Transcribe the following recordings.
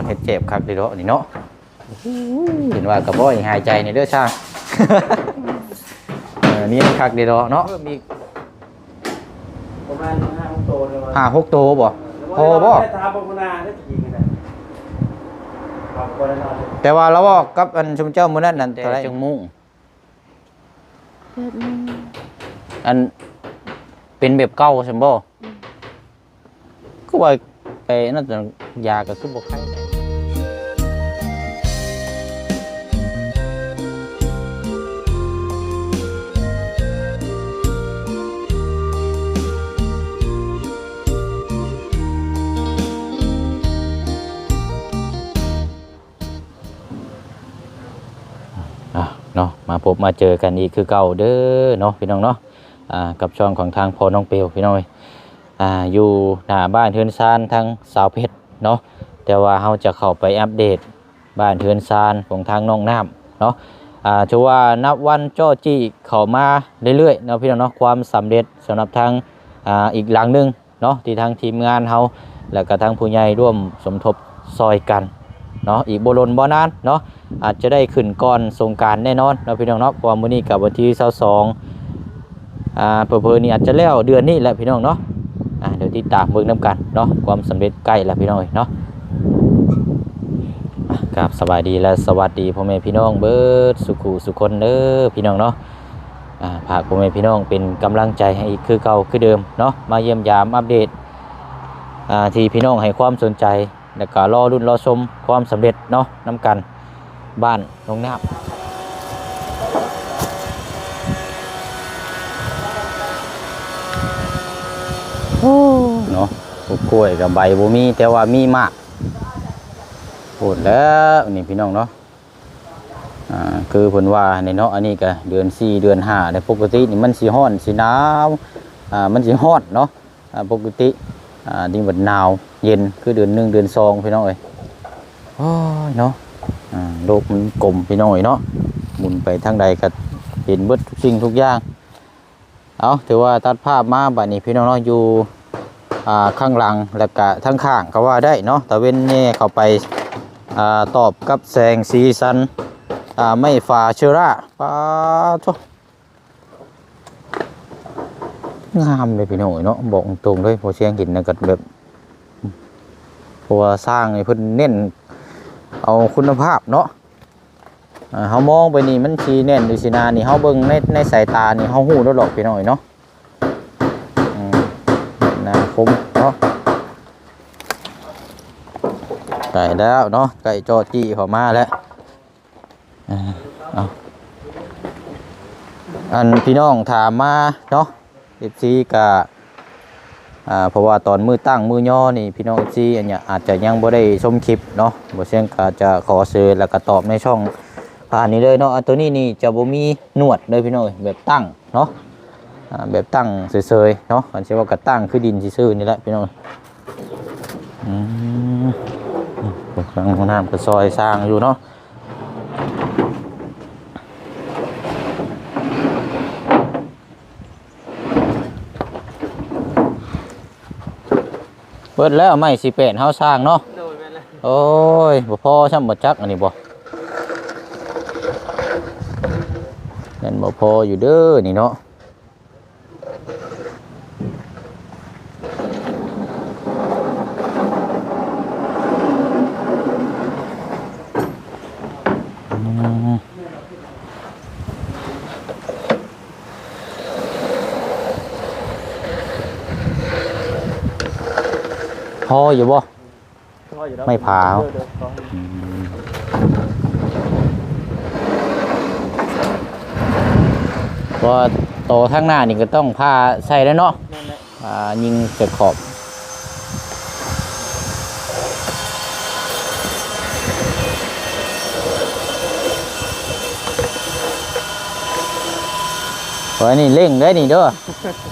ເຮັດແຈບຄັກເດ້ເນາະນີ້ເນາະ. ເຫັນວ່າກະບໍ່ໃຫ້ຫາຍໃຈນີ້ເດີຊ່າງ. ເອີ ນີ້ມັນຄັກເດ້ເນາະ ເນາະ. ເພີ່ມອີກປະມານຫ້າຫົກໂຕເລີຍວ່າ ຫ້າຫົກໂຕບໍ່? ພໍບໍ່? ແຕ່ວ່າລາວເວົ້າກັບອັນຊຸມເຈົ້າມື້ນັ້ນນັ້ນເທົ່າໃດ? ແຕ່ຈັກໂມງ? ແປດໂມງ. ອັນ ເປັນແບບເກົ່າຊັ້ນບໍ່? ອືມ. ຄືວ່າໄປນັ້ນ ຢາກໍຄືບໍ່ໄຄ. ອ່ະ ເນາະ ມາພົບມາເຈີກັນອີກຄືເກົ່າເດີເນາະ ພີ່ນ້ອງເນາະ. ອ່າ ກັບຊ່ອງຂອງທາງພໍ່ນ້ອງເປວ ພີ່ນ້ອງເອີຍ. ອ່າ ຢູ່ໜ້າບ້ານເຮືອນຊານທາງສາວເພັດເນາະ, ແຕ່ວ່າເຮົາຈະເຂົ້າໄປອັບເດດບ້ານເຮືອນຊານຂອງທາງນ້ອງນ້ຳເນາະ. ອ່າ ຖືວ່ານັບວັນເຈາະຈີ້ເຂົ້າມາເລື້ອຍໆເນາະ ພີ່ນ້ອງເນາະ. ຄວາມສຳເລັດສຳລັບທາງ ອ່າ ອີກຫຼັງໜຶ່ງ ເນາະ ທີ່ທາງທີມງານເຮົາ ແລ້ວກະທາງຜູ້ໃຫຍ່ຮ່ວມສົມທົບຊ່ອຍກັນເນາະ, ອີກບໍ່ດົນບໍ່ນານເນາະ ອາດຈະໄດ້ຂຶ້ນກ່ອນສົງການແນ່ນອນເນາະ ພີ່ນ້ອງເນາະ. ເພາະວ່າມື້ນີ້ກະວັນທີຊາວສອງ ອ່າ ເຜີໆນີ້ອາດຈະແລ້ວເດືອນນີ້ແຫຼະ ພີ່ນ້ອງເນາະ. ອ່າ ດຽວຕິດຕາມເບິ່ງນຳກັນເນາະ, ຄວາມສຳເລັດໃກ້ແລ້ວ ພີ່ນ້ອງເອີຍເນາະ. ອ່າ ກາບສະບາຍດີ ແລະ ສະຫວັດດີພໍ່ແມ່ພີ່ນ້ອງເບິດສູ່ຄູ່ສູ່ຄົນເດີ ພີ່ນ້ອງເນາະ. ອ່າ ຝາກພໍ່ແມ່ພີ່ນ້ອງເປັນກຳລັງໃຈໃຫ້ອີກຄືເກົ່າຄືເດີມເນາະ, ມາຢ້ຽມຢາມອັບເດດ ອ່າ ທີ່ພີ່ນ້ອງໃຫ້ຄວາມສົນໃຈ ແລ້ວກໍລໍລຸ້ນລໍຊົມຄວາມສຳເລັດເນາະ ນຳກັນ ບ້ານໜອງນ້ຳ. ໂອ້ ເນາະ ກົກກ້ວຍກໍໃບບໍ່ມີ ແຕ່ວ່າມີໝາກ ໂພດແລ້ວນີ້ ພີ່ນ້ອງເນາະ. ອ່າ ຄືເພິ່ນວ່ານີ້ເນາະ, ອັນນີ້ກະເດືອນສີ່ເດືອນຫ້າແລ້ວ, ປົກກະຕິນີ້ມັນຊິຮ້ອນຊິໜາວ ອ່າ ມັນຊິຮ້ອນເນາະ. ອ່າ ປົກກະຕິ ອ່າ ນີ້ມັນໜາວເຢັນ ຄືເດືອນໜຶ່ງເດືອນສອງ ພີ່ນ້ອງເອີຍ. ໂອ້ຍເນາະ ອ່າ ໂລກມັນກົມ ພີ່ນ້ອງເອີຍເນາະ, ໝູນໄປທາງໃດກະເຫັນເບິດທຸກສິ່ງທຸກຢ່າງ. ເອົາ ຖືວ່າຕັດພາບມາບາດນີ້ ພີ່ນ້ອງເນາະ, ຢູ່ ອ່າ ຂ້າງຫຼັງ ແລ້ວກະທາງຂ້າງກໍວ່າໄດ້ເນາະ, ຕາເວັນແຍ່ເຂົ້າໄປ ອ່າ ຕອບກັບແສງສີສັນ ອ່າ ໄມ້ຝາເຊີລາ. ປາໂທ້ ງາມເດ້ພີ່ນ້ອງເອີຍເນາະ, ບອກຕົງໆເລີຍ ພໍສຽງເຫັນນະກໍແບບ ເພາະວ່າຊ່າງນີ້ເພິ່ນເນັ້ນເອົາຄຸນນະພາບເນາະ. ອ່າ ເຮົາມອງໄປນີ້ມັນຊິແໜ້ນຢູ່ຊີ້ນານີ້, ເຮົາເບິ່ງໃນ ໃນສາຍຕານີ້ເຮົາຮູ້ໂລດດອກ ພີ່ນ້ອງເອີຍເນາະ. ອືມ ໜ້າຄົມເນາະ, ໃກ້ແລ້ວເນາະ, ໃກ້ເຈາະຈີ້ເຂົ້າມາແລ້ວ. ອ່າ ເອົາ ອັນ ພີ່ນ້ອງຖາມມາເນາະ ເອັຟຊີ ກະ ອ່າ ເພາະວ່າຕອນມື້ຕັ້ງມື້ຍໍນີ້ ພີ່ນ້ອງ ເອັຟຊີ ອາດຈະຍັງບໍ່ໄດ້ຊົມຄລິບເນາະ, ບໍ່ເຊັ່ນກໍຈະຂໍເຊີນ ແລ້ວກໍຕອບໃນຊ່ອງຜ່ານນີ້ເລີຍເນາະ. ອັນໂຕນີ້ນີ້ຈະບໍ່ມີໜວດເດີ ພີ່ນ້ອງເອີຍ, ແບບຕັ້ງເນາະ, ອ່າ ແບບຕັ້ງເຊີຍໆເນາະ, ຄັນຊິເວົ້າກໍຕັ້ງຄືດິນຊື່ໆນີ້ແຫຼະ ພີ່ນ້ອງ. ອືມ ທາງຫ້ອງນ້ຳກໍຊ່ອຍສ້າງຢູ່ເນາະ. ເບິດແລ້ວໄມ້ສີ່ແປດເຮົາສ້າງເນາະ. ໂດຍ ແມ່ນແລ້ວ. ໂອ້ຍ ບໍ່ພໍຊ້ຳບໍ່ຈັກອັນນີ້ບໍ່, ແມ່ນບໍ່ພໍຢູ່ເດີນີ້ເນາະ. ພໍຢູ່ບໍ່? ພໍຢູ່ດອກ ໄມ້ຜາ. ໂດຍ ໂດຍ ພໍ. ອືມ ເພາະວ່າໂຕທາງໜ້ານີ້ກໍຕ້ອງຜ່າໃສ່ແລ້ວເນາະ. ແມ່ນແຫຼະ. ອ່າ ຍິງໃສ່ຂອບ. ໂອ້ຍ ນີ້ເລັ່ງເດ້ນີ້ເດີ,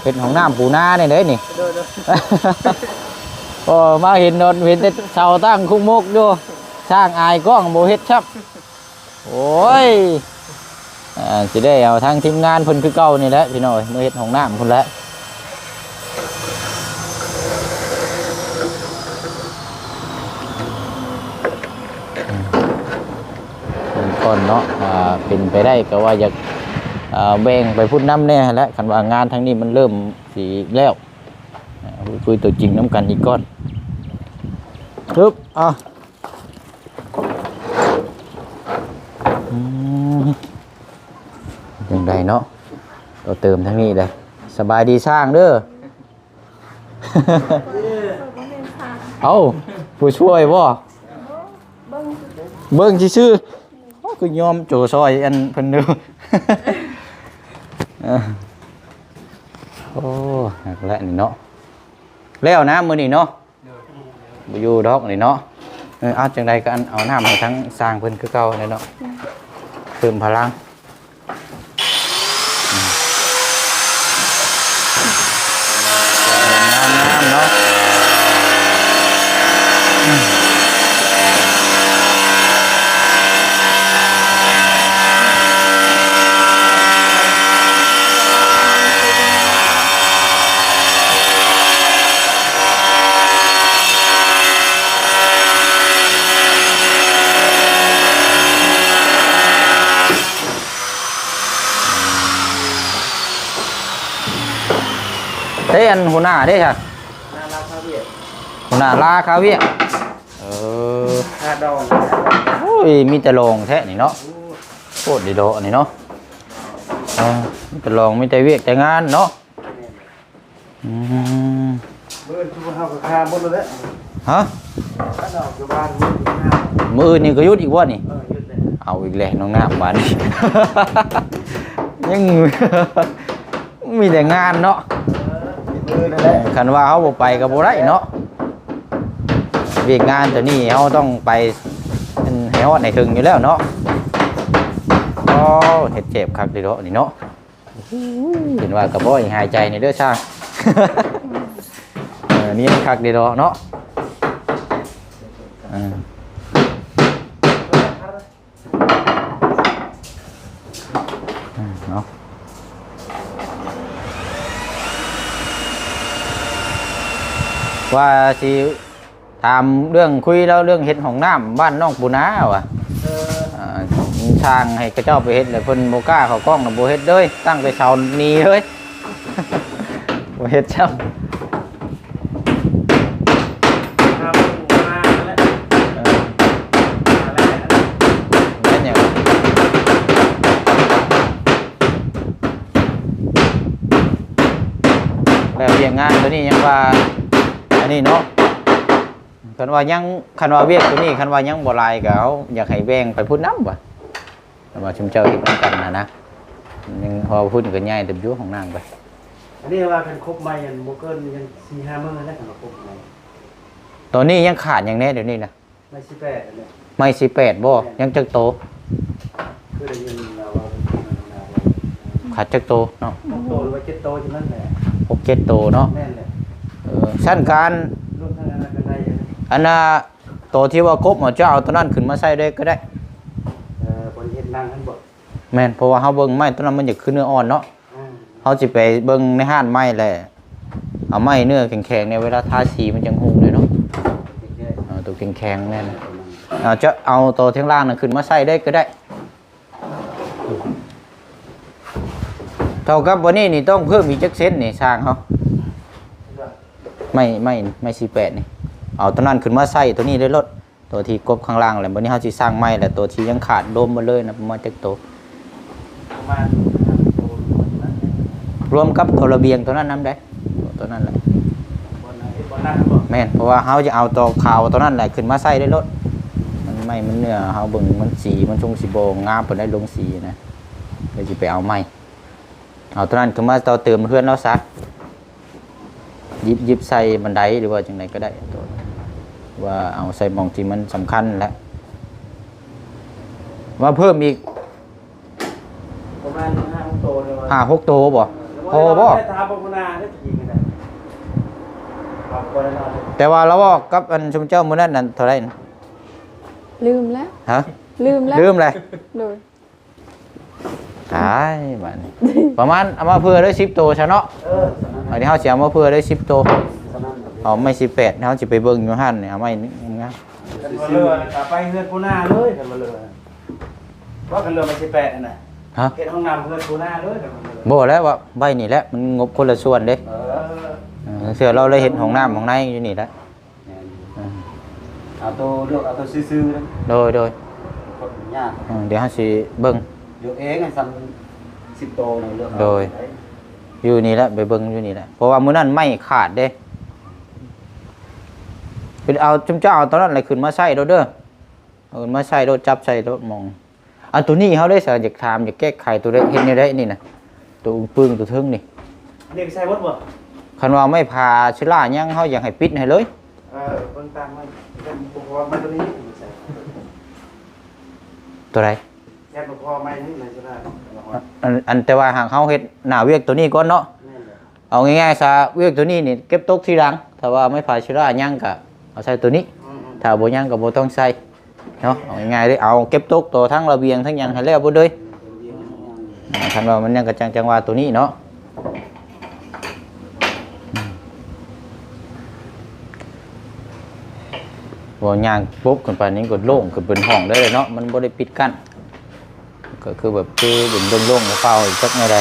ເຮັດຫ້ອງນ້ຳປູນານີ້ເດ້ນີ້. ໂດຍ ໂດຍ. ໂອ້ ມາເຫັນໂດນ ເຫັນແຕ່ເສົາຕັ້ງຄຸກມົກຢູ່, ຊ່າງອາຍກ້ອງ ບໍ່ເຮັດຊ້ຳ. ໂອ້ຍ ອ່າ ຊິໄດ້ເອົາທາງທີມງານເພິ່ນຄືເກົ່ານີ້ແຫຼະ ພີ່ນ້ອງເອີຍ, ມາເຮັດຫ້ອງນ້ຳພຸ້ນແຫຼະ. ກ່ອນເນາະ ອ່າ ເປັນໄປໄດ້ກໍວ່າຢາກ ອ່າ ແບ່ງໄປພຸ້ນນຳແດ່ຫັ້ນແຫຼະ ຄັນວ່າງານທາງນີ້ມັນເລີ່ມຊິແລ້ວ ອ່າ ຄຸຍຕົວຈິງນຳກັນອີກກ່ອນ ຮຶບ ເອົາ ອືມ ຈັ່ງໃດເນາະ ຕໍ່ເຕີມທາງນີ້ເດ້ ສະບາຍດີຊ່າງເດີ. ເອົ້າ ຜູ້ຊ່ວຍບໍ່? ເບິ່ງຊື່ໆ ໂອ້ ຄືຍອມໂຈຊ່ອຍອັນເພິ່ນເດີ ໂອ້ ຮັກແຫຼະນີ້ເນາະ ແລ້ວນະມື້ນີ້ເນາະ ບໍ່ຢູ່ດອກນີ້ເນາະ ເອີ ເອົາ ຈັ່ງໃດກໍອັນ ເອົານ້ຳໃຫ້ທາງຊ່າງເພິ່ນຄືເກົ່າແຫຼະເນາະ ເພີ່ມພະລັງ. ງາມໆເນາະ ເດ້ ອັນຫົວໜ້າເດ້ຊະ ຫົວໜ້າລາຄາວຽກ ຫົວໜ້າລາຄາວຽກ ເອີ ຄ່າດອງ ໂອ້ຍ ມີແຕ່ລອງແທ້ນີ້ເນາະ ໂອ້ ໂພດດີດອກນີ້ເນາະ ເອີ ມີແຕ່ລອງ ມີແຕ່ວຽກແຕ່ງານເນາະ. ອືມ ມື້ອື່ນຄືເຮົາກໍຄາໝົດແລ້ວແຫຼະ ຮະ ຄັນອອກຈາກບ້ານມື້ອື່ນ ມື້ອື່ນນີ້ກໍຢຸດອີກບໍ່ນີ້? ເອີ ຢຸດແລ້ວ ເອົາອີກແລ້ວນ້ອງນ້ຳບາດນີ້ ຍັງມີແຕ່ງານເນາະ ເອີ ມື້ອື່ນນັ້ນແຫຼະ ຄັນວ່າເຮົາບໍ່ໄປກໍບໍ່ໄດ້ເນາະ ວຽກງານຕົວນີ້ເຮົາຕ້ອງໄປໃຫ້ຮອດໃຫ້ເຖິງຢູ່ແລ້ວເນາະ ໂອ້ ເຮັດແຈບຄັກເດ້ເນາະນີ້ເນາະ. ເຫັນວ່າກະບໍ່ໃຫ້ຫາຍໃຈນີ້ເດີຊ່າງ ເອີ ນີ້ມັນຄັກເດ້ເນາະ ເອີ ເນາະ ວ່າຊິ ຖາມເລື່ອງ ຄຸຍລາວເລື່ອງເຮັດຫ້ອງນ້ຳບ້ານນ້ອງປູນາວ່າ ເອີ ອ່າ ສ້າງໃຫ້ເຂົາເຈົ້າໄປເຮັດ ແລ້ວເພິ່ນບໍ່ກ້າເຂົ້າກ້ອງນະ ບໍ່ເຮັດເລີຍ ຕັ້ງແຕ່ເຊົ້າໜີເລີຍ ບໍ່ເຮັດຊ້ຳ ເອີ ແມ່ນຫຍັງ ແລ້ວວຽກງານຕົວນີ້ຍັງວ່າ ອັນນີ້ເນາະ. ຄັນວ່າຍັງ ຄັນວ່າວຽກຕົວນີ້ ຄັນວ່າຍັງບໍ່ຫຼາຍກໍເຮົາຢາກໃຫ້ແບ່ງໄປພຸ້ນນຳວ່າ ຄັນວ່າຊຸມເຈົ້າເຮັດນຳກັນຫັ້ນນະ ຍັງ ເພາະວ່າພຸ້ນກໍໃຫຍ່ເຕີບຢູ່ຫ້ອງນ້ຳກໍ ອັນນີ້ວ່າຄັນຄົບໃໝ່ ອັນບໍ່ເກີນຍັງສີ່ຫ້າມື້ແລ້ວ ຄັນວ່າຄົບໃໝ່ ຕອນນີ້ຍັງຂາດຫຍັງແດ່ດຽວນີ້ນະ? ໄມ້ສີ່ແປດ ອັນນີ້ ໄມ້ສີ່ແປດບໍ່? ແມ່ນ ຍັງຈັກໂຕ? ຄືໄດ້ຍິນລາວເວົ້າ ຂາດຈັກໂຕເນາະ? ຫົກໂຕ ຫຼືວ່າເຈັດໂຕ ຈັ່ງນັ້ນແຫຼະ ຫົກເຈັດໂຕເນາະ? ແມ່ນແຫຼະ ເອີ ຊັ້ນການ ລວມທັງອັນນັ້ນກໍໄດ້ ອັນນ່າ ໂຕທີ່ວ່າກົບ ເຈົ້າເອົາໂຕນັ້ນຂຶ້ນມາໃສ່ເລີຍກໍໄດ້ ເອີ ບ່ອນເຮັດນັ່ງຫັ້ນບໍ່? ແມ່ນ ເພາະວ່າເຮົາເບິ່ງໄມ້ໂຕນັ້ນ ມັນຢາກຄືເນື້ອອ່ອນເນາະ ອືມ ເຮົາຊິໄປເບິ່ງໃນຮ້ານໄມ້ແຫຼະ ເອົາໄມ້ເນື້ອແຂງໆ ນີ້ ເວລາທາສີມັນຈັ່ງຮຸ່ງເດ້ເນາະ ເອີ ໂຕແຂງໆ ແມ່ນ ເອົາ ຈະເອົາໂຕທາງລ່າງນັ້ນຂຶ້ນມາໃສ່ເລີຍກໍໄດ້ ເທົ່າກັບບັດນີ້ນີ້ຕ້ອງເພີ່ມອີກຈັກເຊັນນີ້ຊ່າງເຮົາ? ໄມ້ ໄມ້ ໄມ້ສີ່ແປດນີ້ ເອົາໂຕນັ້ນຂຶ້ນມາໃສ່ໂຕນີ້ເລີຍໂລດ ໂຕທີ່ກົບຂ້າງລ່າງແລ້ວ ບັດນີ້ເຮົາຊິສ້າງໃໝ່ແລ້ວ ໂຕທີ່ຍັງຂາດລວມໝົດເລີຍນະ ປະມານຈັກໂຕ? ປະມານຫ້າໂຕ ລວມກັບໂຕລະບຽງໂຕນັ້ນນຳໄດ໋ ໂຕນັ້ນແຫຼະ ແມ່ນ ເພາະວ່າເຮົາຈະເອົາໂຕຂາວໂຕນັ້ນແຫຼະຂຶ້ນມາໃສ່ໄດ້ໂລດ ມັນໄມ້ມັນເນື້ອ ເຮົາເບິ່ງມັນສີມັນຊົງຊິບໍ່ງາມປານໃດ ລົງສີນະ ເລີຍຊິໄປເອົາໃໝ່ ເອົາໂຕນັ້ນຂຶ້ນມາຕໍ່ເຕີມເຮືອນລາວຊະ. ຢິບ ຢິບໃສ່ບັນໄດ ຫຼືວ່າຈັ່ງໃດກໍໄດ້ ໂຕ ວ່າເອົາໃສ່ໝ່ອງທີ່ມັນສຳຄັນແຫຼະ ວ່າເພີ່ມອີກປະມານຫ້າຫົກໂຕ ຫ້າຫົກໂຕບໍ່? ພໍບໍ່? ແຕ່ວ່າລາວເວົ້າກັບອັນຊຸມເຈົ້າມື້ນັ້ນນັ້ນເທົ່າໃດນະ? ລືມແລ້ວ ຮະ? ລືມແລ້ວ ລືມແລ້ວ ໂດຍ. ຕາຍບາດນີ້ ປະມານເອົາມາເຜື່ອໄດ້ສິບໂຕຊະເນາະ ເອີ ອັນນີ້ເຮົາຊິເອົາມາເຜື່ອໄດ້ສິບໂຕ ເອົາໄມ້ສິບແປດ ເຮົາຊິໄປເບິ່ງຢູ່ຫັ້ນນີ້ ເອົາໄມ້ນີ້ງາມ ຄັນວ່າເລີນະ ໄປເຮືອນຜູ້ໜ້າເລີຍ ຄັນວ່າເລີນະ ວ່າກັນເລື່ອງໄມ້ສິບແປດຫັ້ນນະ ຮະ? ເຮັດຫ້ອງນ້ຳເຮືອນປູໜ້າເດີ ບໍ່ແລ້ວ ວ່າໄວ້ນີ້ແຫຼະ ມັນງົບຄົນລະສ່ວນເດ້. ເອີ ເອີ ເທື່ອລາວໄດ້ເຮັດຫ້ອງນ້ຳຫ້ອງໃນຢູ່ນີ້ແຫຼະ. ແມ່ນ ເອີ ເອົາໂຕເລືອກ ເອົາໂຕຊື່ໆນະ. ໂດຍ ໂດຍ ຄົນຍາກ. ເອີ ດຽວເຮົາຊິເບິ່ງ ເລືອກເອງ ໃຫ້ສ່ຳສິບໂຕນະ ເລືອກເອົາ. ໂດຍ ຢູ່ນີ້ແຫຼະ ໄປເບິ່ງຢູ່ນີ້ແຫຼະ ເພາະວ່າມື້ນັ້ນໄມ້ຂາດເດ້. ເປັນເອົາ ຈຸມເຈົ້າເອົາຕອນນັ້ນແຫຼະ ຂຶ້ນມາໃສ່ໂລດເດີ ເອົາຂຶ້ນມາໃສ່ໂລດ ຈັບໃສ່ໂລດໝ່ອງ. ອັນໂຕນີ້ເຮົາໄດ້ສາ ຢາກຖາມ ຢາກແກ້ໄຂໂຕໃດ ເຮັດແນວໃດນີ້ນະ ໂຕອຶງປຶງໂຕເທິງນີ້ ອັນນີ້ກໍໃສ່ໝົດບໍ່? ຄັນວ່າໄມ້ຜ່າເຊລາຫຍັງ ເຮົາຢາກໃຫ້ປິດໃຫ້ເລີຍ. ເອີ ເບິ່ງຕາມມັນ ເພາະວ່າໄມ້ໂຕນີ້ໃສ່ ໂຕໃດ? ແມ່ນບໍ່ພໍໄມ້ນີ້ໃນເຊລາ. ອັນ ອັນ ແຕ່ວ່າຫາກເຮົາເຮັດໜ້າວຽກໂຕນີ້ກ່ອນເນາະ. ແມ່ນແຫຼະ. ເອົາງ່າຍໆຊະ ວຽກໂຕນີ້ນີ້ເກັບຕົກທີຫຼັງ ຖ້າວ່າໄມ້ຜາເຊລາຍັງກະເອົາໃສ່ໂຕນີ້. ອືມໆ ຖ້າບໍ່ຍັງກະບໍ່ຕ້ອງໃສ່ເນາະ. ເອົາງ່າຍໆເລີຍ ເອົາເກັບຕົກຕໍ່ທັງລະບຽງທັງຫຍັງໃຫ້ແລ້ວເບິດເລີຍ. ອືມ ລະບຽງທັງຫຍັງ ອ່າ ຄັນວ່າມັນຍັງກະຈັ່ງ ຈັ່ງວ່າໂຕນີ້ເນາະ. ບໍ່ ຍ່າງປຸບຂຶ້ນໄປນີ້ກໍໂລ່ງ ກໍເປັນຫ້ອງໄດ້ເລີຍເນາະ ມັນບໍ່ໄດ້ປິດກັ້ນ. ກໍຄືແບບຄືເປັນໂລ່ງໆ ເປົ່າໆ ຈັກແນວໃດ.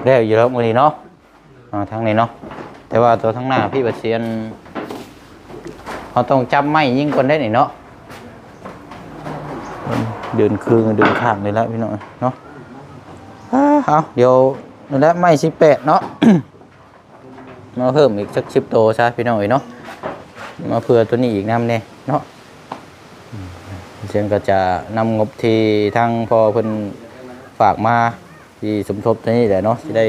ແລ້ວຢູ່ແລ້ວມື້ນີ້ເນາະ ອ່າ ທາງນີ້ເນາະ. ແຕ່ວ່າຕົວທາງໜ້າພີ້ວ່າຊິ ອັນ ເຮົາຕ້ອງຈັບໄມ້ຍິງກ່ອນໄດ໋ນີ້ເນາະ. ເດີນຄືນເດີນຂ້າງນີ້ແຫຼະພີ່ນ້ອງເນາະ. ອ່າ ເອົາ ດຽວນັ້ນແຫຼະ ໄມ້ສິບແປດເນາະ ມາເພີ່ມອີກຈັກສິບໂຕຊະພີ່ນ້ອງເອີຍເນາະ ມາເພື່ອຕົວນີ້ອີກນຳແດ່ເນາະ. ອືມ ສຽງກໍຈະນຳງົບທີ່ທາງພໍ່ເພິ່ນຝາກມາ ທີ່ສົມທົບຕົວນີ້ແຫຼະເນາະ ຊິໄດ້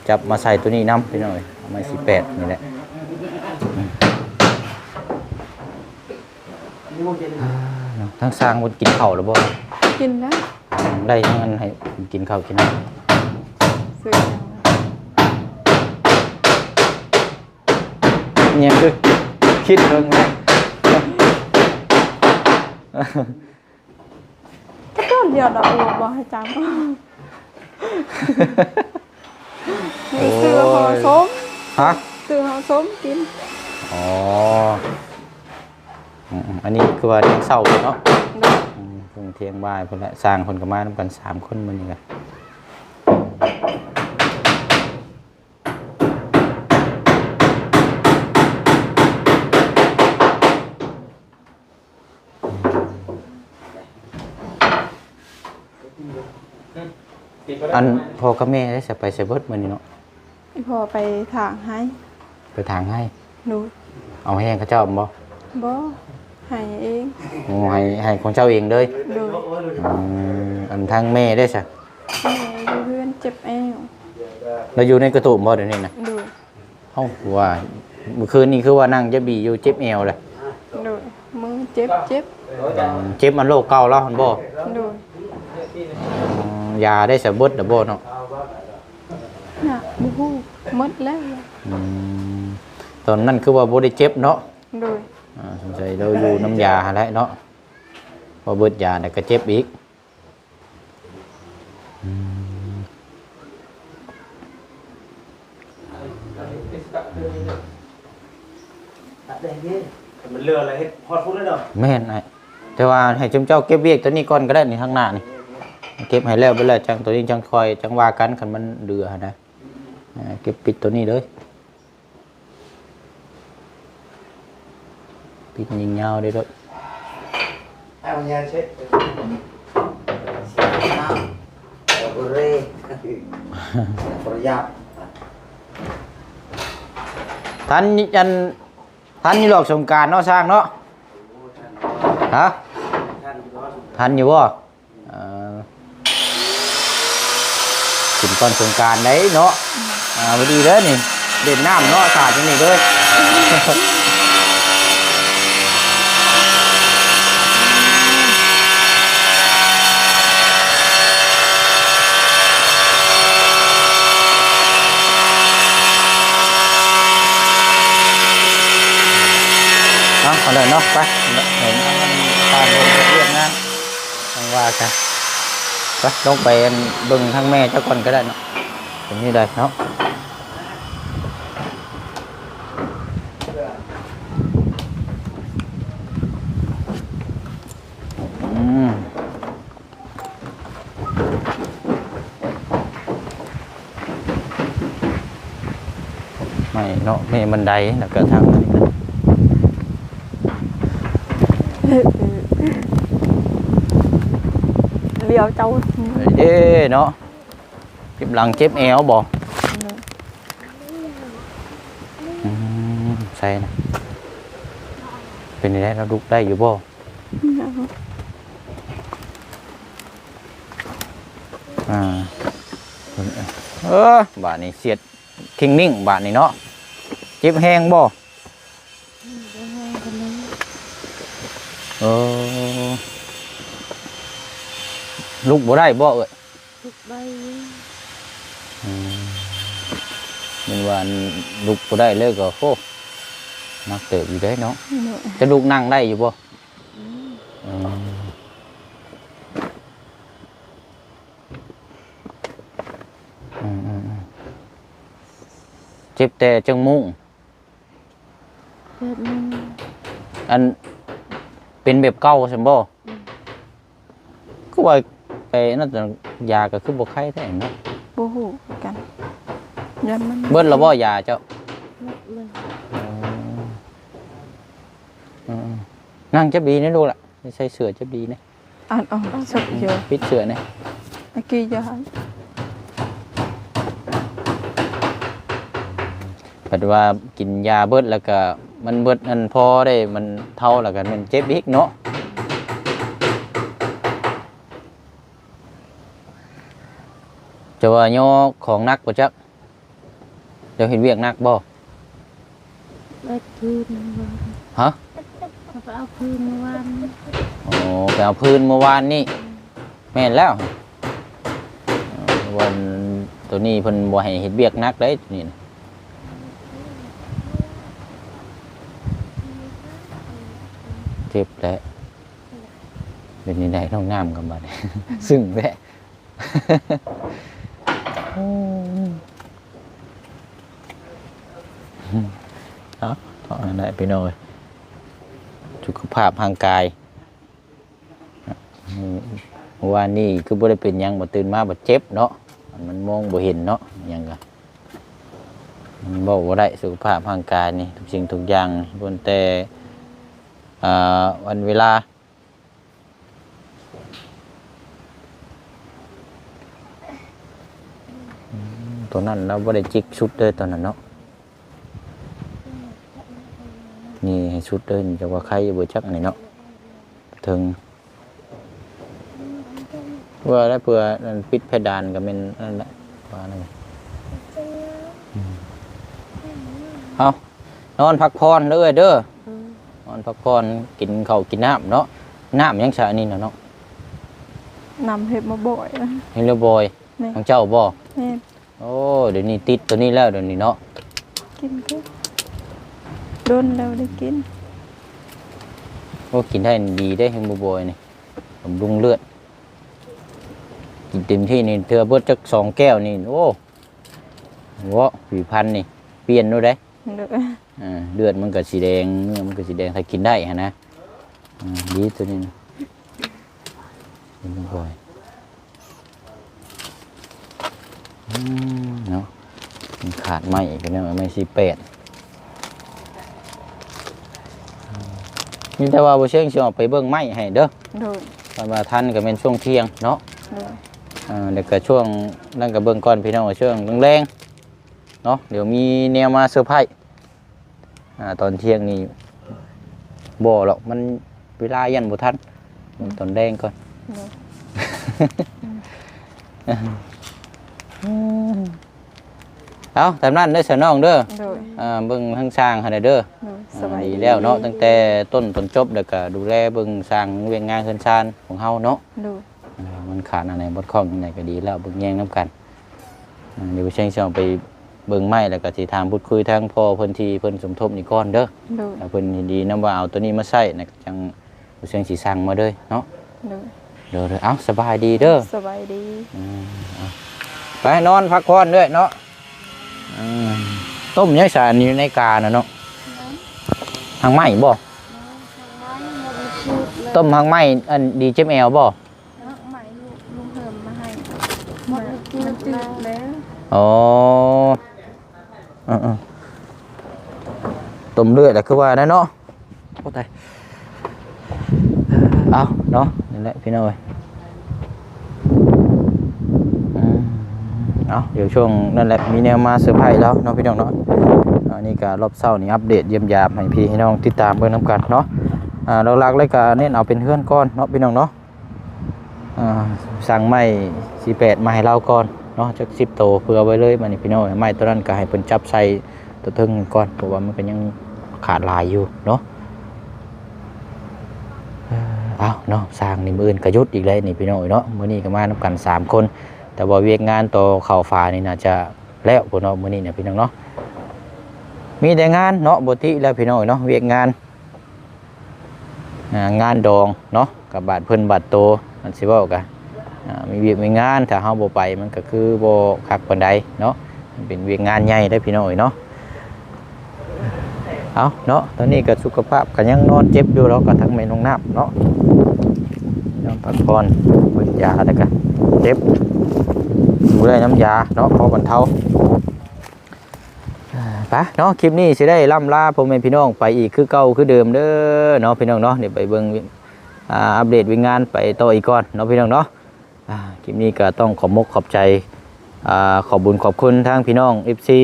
ຈັບມາໃສ່ຕົວນີ້ນຳພີ່ນ້ອງເອີຍ ໄມ້ສິບແປດນີ້ແຫຼະ. ອ່າ ທາງຊ່າງເພິ່ນກິນເຂົ້າແລ້ວບໍ່? ກິນແລ້ວ. ໄດ້ທັງອັນໃຫ້ກິນເຂົ້າກິນນ້ຳ ຊື້ຫຍັງ ຫຍັງຄືຄິດເບິ່ງແລ້ວ ກໍຕອນດຽວດອກ ບໍ່ໃຫ້ຈຳ ຊື້ຫໍ່ສົ້ມ. ຮະ? ຊື້ຫໍ່ສົ້ມກິນ. ອໍ ອືມໆ ອັນນີ້ຄືວ່າທຽງເຊົ້າເນາະ. ໂດຍ. ອືມ ເພິ່ນທຽງບ່າຍພຸ້ນແຫຼະ ຊ່າງເພິ່ນກໍມານຳກັນສາມຄົນມື້ນີ້ກະ. ອັນພໍ່ກັບແມ່ໄດ້ສະ ໄປໃສເບິດມື້ນີ້ເນາະ? ອີ່ພໍ່ໄປຖາງໄຮ່. ໄປຖາງໄຮ່? ໂດຍ. ເອົາແຮງເຂົາເຈົ້າບໍ່? ບໍ່ ໄຮ່ເອງ. ໂອ້ ໄຮ່ ໄຮ່ຂອງເຈົ້າເອງເລີຍ? ໂດຍ. ອືມ ອັນທາງແມ່ໄດ້ສະ? ແມ່ຢູ່ເຮືອນເຈັບແອວ. ລາວຢູ່ໃນກະໂຕມບໍ່ດຽວນີ້ນະ? ໂດຍ. ເອົ້າ ຄືວ່າມື້ຄືນນີ້ຄືວ່ານັ່ງຈັບບີຢູ່ ເຈັບແອວແຫຼະ. ໂດຍ ມືເຈັບ ເຈັບ. ເຈັບອັນໂລກເກົ່າລາວຫັ້ນບໍ່? ໂດຍ. ອໍ ຢາໄດ້ສະເບິດແລ້ວບໍ່ເນາະ? ນະ ບໍ່ຮູ້ ໝົດແລ້ວ. ອືມ ຕອນນັ້ນຄືວ່າບໍ່ໄດ້ເຈັບເນາະ? ໂດຍ. ອ່າ ສົງໄສລາວຢູ່ນຳຢາຫັ້ນແຫຼະເນາະ ພໍເບິດຢາແລ້ວກໍເຈັບອີກ. ອືມ ຄັນມັນເຫຼືອແລ້ວເຮັດຮອດພຸ້ນເລີຍເນາະ? ແມ່ນອ້າຍ ແຕ່ວ່າໃຫ້ຊຸມເຈົ້າເກັບວຽກຕົວນີ້ກ່ອນກໍໄດ້ນີ້ ທາງໜ້ານີ້ ເກັບໃຫ້ແລ້ວເບິດແລ້ວ ຈັ່ງຕົວນີ້ຈັ່ງຄ່ອຍ ຈັ່ງວ່າກັນ ຄັນມັນເຫຼືອຫັ້ນນະ. ອ່າ ເກັບປິດຕົວນີ້ເລີຍ. ປິດຍິງຍາວເດ້ໂດດ. ເອົາຍາເຊັດ ປະຢັດ. ທັນ ອັນ ທັນຢູ່ດອກສົງການເນາະ ຊ່າງເນາະ? ຮະ? ທັນຢູ່ບໍ່? ເອີ ກິນກ່ອນສົງການໄດ໋ເນາະ. ອືມ ອ່າ ພໍດີເດີນີ້ ຫຼິ້ນນ້ຳເນາະ ສາດຢູ່ນີ້ເດີ. ເອົາ ເອົາເລີຍເນາະ ໄປ ເຫັນທາງບ້ານເພິ່ນເຮັດວຽກງານ ຈັ່ງວ່າກັນ ໄປ ລົງໄປເບິ່ງທາງແມ່ເຈົ້າກ່ອນກໍໄດ້ເນາະ ເປັນຈັ່ງໃດເນາະ. ອືມ ໄມ້ເນາະ ແມ່ບັນໄດ ແລ້ວກໍທາງນັ້ນນະ ຫຼຽວເຈົ້າ ເດ້ເນາະ. ເຈັບຫຼັງເຈັບແອວບໍ່? ອືມ ໃສ່ນະ ເປັນຈັ່ງໃດ ລາວລຸກໄດ້ຢູ່ບໍ່? ອ່າ ເອີ ບາດນີ້ສຽດ ເຄັ່ງໜິ້ງບາດນີ້ເນາະ ເຈັບແຮງບໍ່? ບໍ່ແຮງປານໃດ. ເອີ ລຸກບໍ່ໄດ້ບໍ່ເອີຍ? ລຸກໄດ້ຢູ່. ອືມ ແມ່ນວ່າລຸກບໍ່ໄດ້ເລີຍກໍ ໂອ້ ໜັກເຕີບຢູ່ເດ້ເນາະ. ໂດຍ. ຈະລຸກນັ່ງໄດ້ຢູ່ບໍ່? ອືມ ອືມ ອືມ ເຈັບແຕ່ຈັກໂມງ? ແປດໂມງ. ອັນ ເປັນແບບເກົ່າຊັ້ນບໍ່? ອືມ. ຄືວ່າໄປນັ້ນ ຢາກໍຄືບໍ່ໄຄແທ້ເນາະ? ບໍ່ຮູ້ຄືກັນ ຢ້ານມັນ ເບິດແລ້ວບໍ່ຢາເຈົ້າ? ເບິດແລ້ວ. ອໍ ເອີໆ ນັ່ງຈັບດີນະລູກລະ ໃສ່ເສື້ອຈັບດີນະ. ອ່ານອອກ ສົກຢູ່ ປິດເສື້ອແດ່. ອາກີຢາ ເພິ່ນວ່າກິນຢາເບິດແລ້ວກະ ມັນເບິດອັນພໍໄດ້ ມັນເທົາແລ້ວກະແມ່ນເຈັບອີກເນາະ. ຈະວ່າຍໍຂອງໜັກບໍ່ຈັກ? ເຈົ້າເຮັດວຽກໜັກບໍ່? ເຮັດພື້ນເມື່ອວານ. ຮະ? ເຂົາໄປເອົາພື້ນເມື່ອວານນີ້. ອໍ ໄປເອົາພື້ນເມື່ອວານນີ້. ແມ່ນແລ້ວ ເອີ ວັນ ໂຕນີ້ເພິ່ນບໍ່ໃຫ້ເຮັດວຽກໜັກເດ້ ໂຕນີ້ນະ. ເຈັບແຫຼະ. ເປັນຈັ່ງໃດນ້ອງນ້ຳກັບບາດນີ້? ຊຶ້ງແທ້. ເອົາ ເອົານັ້ນແຫຼະພີ່ນ້ອງເອີຍ ສຸຂະພາບຮ່າງກາຍ. ມື້ວານນີ້ຄືບໍ່ໄດ້ເປັນຫຍັງ ບາດຕື່ນມາບາດເຈັບເນາະ ມັນມອງບໍ່ເຫັນເນາະ ຫຍັງກະ ມັນເວົ້າບໍ່ໄດ້. ສຸຂະພາບຮ່າງກາຍນີ້ ທຸກສິ່ງທຸກຢ່າງ ລ້ວນແຕ່ ອ່າ ວັນເວລາ. ອືມ ຕອນນັ້ນລາວບໍ່ໄດ້ຈິກຊຸດເດີ ຕອນນັ້ນເນາະ ນີ້ໃຫ້ຊຸດເດີ. ນີ້ຈັກວ່າໄຄຢູ່ບໍ່ຈັກນີ້ເນາະ ເຖິງ ເພື່ອໄດ້ ເພື່ອອັນປິດເພດານກໍແມ່ນນັ້ນແຫຼະ ວ່ານັ້ນ. ອືມ ເອົາ ນອນພັກຜ່ອນເດີເອື້ອຍເດີ. ອືມ ນອນພັກຜ່ອນ ກິນເຂົ້າກິນນ້ຳເນາະ. ນ້ຳຫຍັງຊະອັນນີ້ນະເນາະ? ນ້ຳເຫັດມະບອຍ. ເຫັດມະບອຍ. ແມ່ນ. ຂອງເຈົ້າບໍ່? ແມ່ນ. ໂອ້ ດຽວນີ້ຕິດໂຕນີ້ແລ້ວ ດຽວນີ້ເນາະ. ກິນກໍດົນແລ້ວໄດ້ກິນ. ໂອ້ ກິນໄດ້ດີເດ້ ເຫັດມະບອຍນີ້ ບຳລຸງເລືອດ. ກິນເຕັມທີ່ນີ້ ເທື່ອເບິດຈັກສອງແກ້ວນີ້ ໂອ້ ເວາະ ຜິວພັນນີ້ປ່ຽນໂລດເດ້. ໂດຍ. ເອີ ເລືອດມັນກໍສີແດງ ເນື້ອມັນກໍສີແດງ ຖ້າກິນໄດ້ຫັ້ນນະ. ອືມ ດີໂຕນີ້ນະ ເຫັດມະບອຍ. ອືມ ເນາະ ມັນຂາດໄມ້ອີກພີ່ນ້ອງ ໄມ້ສີ່ແປດ. ມີແຕ່ວ່າບໍ່ເຊີງຊິອອກໄປເບິ່ງໄມ້ໃຫ້ເດີ. ໂດຍ. ຄັນວ່າທັນກໍແມ່ນຊ່ວງທ່ຽງເນາະ. ໂດຍ. ເອີ ແລ້ວກໍຊ່ວງນັ້ນກໍເບິ່ງກ່ອນພີ່ນ້ອງ ຊ່ວງແລງໆ ເນາະ ດຽວມີແນວມາເຊີໄພ. ອ່າ ຕອນທ່ຽງນີ້ບໍ່ດອກ ມັນເວລາຢ້ານບໍ່ທັນ. ອືມ ເບິ່ງຕອນແລງກ່ອນ. ໂດຍ. ອືມ ອືມ. ເອົາ ຕາມນັ້ນເດີສາວນ້ອງເດີ. ໂດຍ ເອີ ເບິ່ງທາງຊ່າງຫັ້ນແຫຼະເດີ. ໂດຍ ສະບາຍດີ ດີແລ້ວເນາະ ຕັ້ງແຕ່ຕົ້ນຈົນຈົບ ແລ້ວກໍດູແລເບິ່ງສ້າງວຽກງານເຮືອນຊານຂອງເຮົາເນາະ. ໂດຍ ເອີ ມັນຂາດອັນໃດບົກຜ່ອງອັນໃດກໍດີແລ້ວ ເບິ່ງແຍງນຳກັນ. ເອີ ດຽວບໍ່ເຊີງຊິເອົາໄປເບິ່ງໄມ້ ແລ້ວກໍຊິຖາມພູດຄຸຍທາງພໍ່ເພິ່ນທີ່ເພິ່ນສົມທົບນີ້ກ່ອນເດີ. ໂດຍ ຖ້າເພິ່ນເຫັນດີນຳວ່າເອົາໂຕນີ້ມາໃຊ້ນະ ຈັ່ງ ບໍ່ເຊີງຊິສັ່ງມາເລີຍເນາະ. ໂດຍ ໂດຍ ໂດຍ ເອົາ ສະບາຍດີເດີ. ສະບາຍດີ. ອືມ ເອົາ ໄປນອນພັກຜ່ອນເດີ້ເນາະ. ອືມ ຕົ້ມຫຍັງຊະ ອັນຢູ່ໃນການະເນາະ? ຫາກໄມ້ບໍ່? ເອີ ຫາກໄມ້ ຕົ້ມຫາກໄມ້ ອັນດີເຈັບແອວບໍ່? ໝາກໄມ້ລູກ ລຸງເຮີມມາໃຫ້ ໝົດ ມັນຈືດແລ້ວ. ອໍ ເອີໆ ຕົ້ມເລື້ອຍແຫຼະ ຄືວ່ານັ້ນເນາະ. ໂອ້ ຕາຍ ເອົາເນາະ ນີ້ແຫຼະພີ່ນ້ອງເອີຍ. ອືມ ເອົາ ດຽວຊ່ວງນັ້ນແຫຼະ ມີແນວມາເຊີໄພລາວເນາະ ພີ່ນ້ອງເນາະ. ອັນນີ້ກໍລອບເຊົ້ານີ້ອັບເດດຢ້ຽມຢາມໃຫ້ພີ່ໃຫ້ນ້ອງຕິດຕາມເບິ່ງນຳກັນເນາະ. ອ່າ ຫຼັກໆເລີຍກໍເນັ້ນເອົາເປັນເຮືອນກ່ອນເນາະ ພີ່ນ້ອງເນາະ. ອ່າ ສັ່ງໄມ້ສີ່ແປດມາໃຫ້ລາວກ່ອນເນາະ ຈັກສິບໂຕ ເພື່ອໄວ້ເລີຍ. ບາດນີ້ພີ່ນ້ອງ ໄມ້ໂຕນັ້ນກໍໃຫ້ເພິ່ນຈັບໃສ່ໂຕເທິງກ່ອນ ເພາະວ່າມັນກໍຍັງຂາດຫຼາຍຢູ່ເນາະ. ເອີ ເອົາເນາະ ຊ່າງນີ້ມື້ອື່ນກໍຢຸດອີກແລ້ວນີ້ພີ່ນ້ອງເອີຍເນາະ. ມື້ນີ້ກໍມານຳກັນສາມຄົນ ແຕ່ວ່າວຽກງານຕໍ່ເຂົ້າຝານີ້ໜ້າຈະແລ້ວພຸ້ນເນາະ ມື້ນີ້ນະພີ່ນ້ອງເນາະ. ມີແຕ່ງານເນາະ ປົກກະຕິແລ້ວພີ່ນ້ອງເອີຍເນາະ ວຽກງານ ອ່າ ງານດອງເນາະ ກັບບາດເພິ່ນບາດໂຕ ມັນຊິເວົ້າກະ ອ່າ ມີວຽກມີງານ ຖ້າເຮົາບໍ່ໄປມັນກະຄືບໍ່ຄັກປານໃດເນາະ. ມັນເປັນວຽກງານໃຫຍ່ເດ້ພີ່ນ້ອງເອີຍເນາະ. ເອົາເນາະ ຕອນນີ້ກະສຸຂະພາບກະຍັງນອນເຈັບຢູ່ ລາວກະທັງແມ່ນ້ອງນ້ຳເນາະ ນອນພັກຜ່ອນ ເບິ່ງຢາ ແລ້ວກະເຈັບ ຢູ່ໄດ້ນຳຢາເນາະ ພໍບັນເທົາ. ອ່າ ໄປເນາະ ຄລິບນີ້ຊິໄດ້ລ່ຳລາພໍ່ແມ່ພີ່ນ້ອງໄປອີກຄືເກົ່າຄືເດີມເດີເນາະ ພີ່ນ້ອງເນາະ. ດຽວໄປເບິ່ງ ອ່າ ອັບເດດວຽກງານໄປຕໍ່ອີກກ່ອນເນາະ ພີ່ນ້ອງເນາະ. ອ່າ ຄລິບນີ້ກໍຕ້ອງຂອບມົກຂອບໃຈ ອ່າ ຂອບບຸນຂອບຄຸນທາງພີ່ນ້ອງ ເອັຟຊີ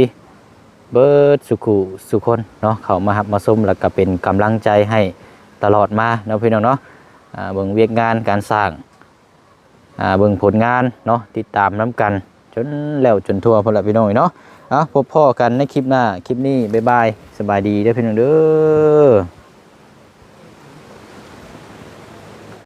ເບິດສູ່ຄູ່ສູ່ຄົນເນາະ ເຂົ້າມາຮັບມາຊົມ ແລ້ວກໍເປັນກຳລັງໃຈໃຫ້ຕະຫຼອດມາເນາະ ພີ່ນ້ອງເນາະ. ອ່າ ເບິ່ງວຽກງານການສ້າງ ອ່າ ເບິ່ງຜົນງານເນາະ ຕິດຕາມນຳກັນຈົນແລ້ວຈົນທົ່ວພຸ້ນລະ ພີ່ນ້ອງເອີຍເນາະ. ເອົາ ພົບພໍ້ກັນໃນຄລິບໜ້າ ຄລິບນີ້ ບາຍບາຍ ສະບາຍດີເດີ ພີ່ນ້ອງເດີ.